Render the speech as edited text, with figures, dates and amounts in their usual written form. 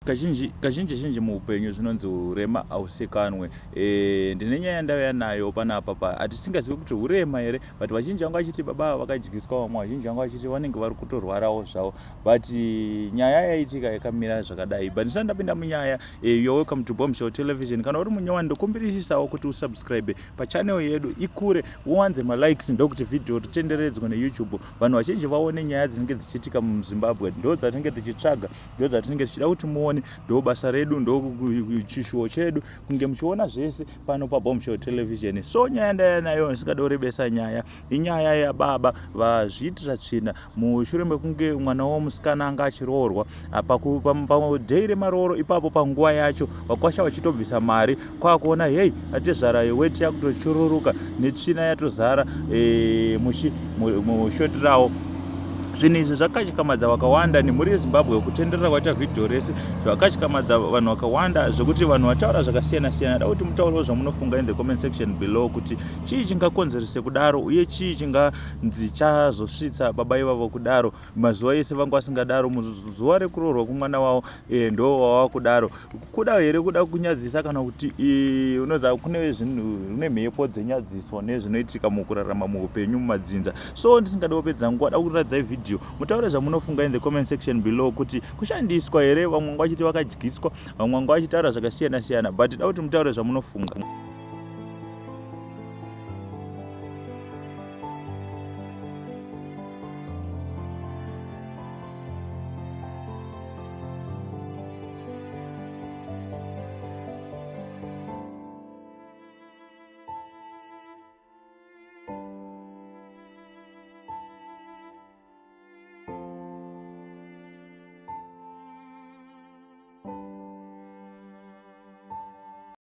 Kazhinji kazhinji zhinji muupenyu zvinonzi urema hausekanwe. E, ndine nyaya yandauya nayo panapa pa hatisingazivi kuti urema here but vazhinji vanga vachiti baba ava vakadyiswa vamwe vazhinji vanga vachiti vanenge vari kutorwarawo zvavo but nyaya yaitika yakamira zvakadai but ndisati ndapinda munyaya e, you're welcome to Bombshell Television. Kana uri munyowani ndokumbirisisawo kuti usubscribe pachannel yedu ikure uwanze malikes ndokuti vhidhiyo ritenderedzwe neYouTube vanhu vazhinji vaone nyaya dzinenge dzichiitika muZimbabwe ndo dzatinenge tichitsvaga ndo dzatinenge tichida kuti muone ndo basa redu ndo chishuwo chedu kunge muchiona zvese pano paBombshell Television. So nyaya ndaya nayo ndisingade kurebesa nyaya inyaya yababa vazviitira tsvina mushure mekunge mwana wavo musikana anga achiroorwa padhei remarooro ipapo panguva yacho vakwasha vachitobvisa mari kwakuona hei atezvara weti yakutochururuka netsvina yatozara e, mushoti rawo. Zvinhu izvi zvakatyamadza vakawanda nemhuri yeZimbabwe kutenderera kwaita vhidhiyo rese zvakatyamadza vanhu vakawanda zvekuti vanhu vataura zvakasiyana siyana. Da kuti mutaurewo zvamunofunga in the comment section below kuti chii chingakonzerese kudaro uye chii chinganzi chazosvitsa baba ivavo kudaro. Mazuva ese vanga vasingadaro, muzuva rekuroorwa kumwana wavo e, ndo wava kudaro. Kuda here kuda kunyadzisa kana kuti e, unoziva kune zvinhu kune mhepo dzenyadziso nezvinoitika mukurarama muupenyu mumadzinza. So ndisingade kupedza nguva da kuratidzai vhidhiyo mutaure zvamunofunga in the comment section below kuti kushandiswa here vamwe vanga vachiti vakadyiswa vamwe vanga vachitaura zvakasiyana siyana but da kuti mutaure zvamunofunga.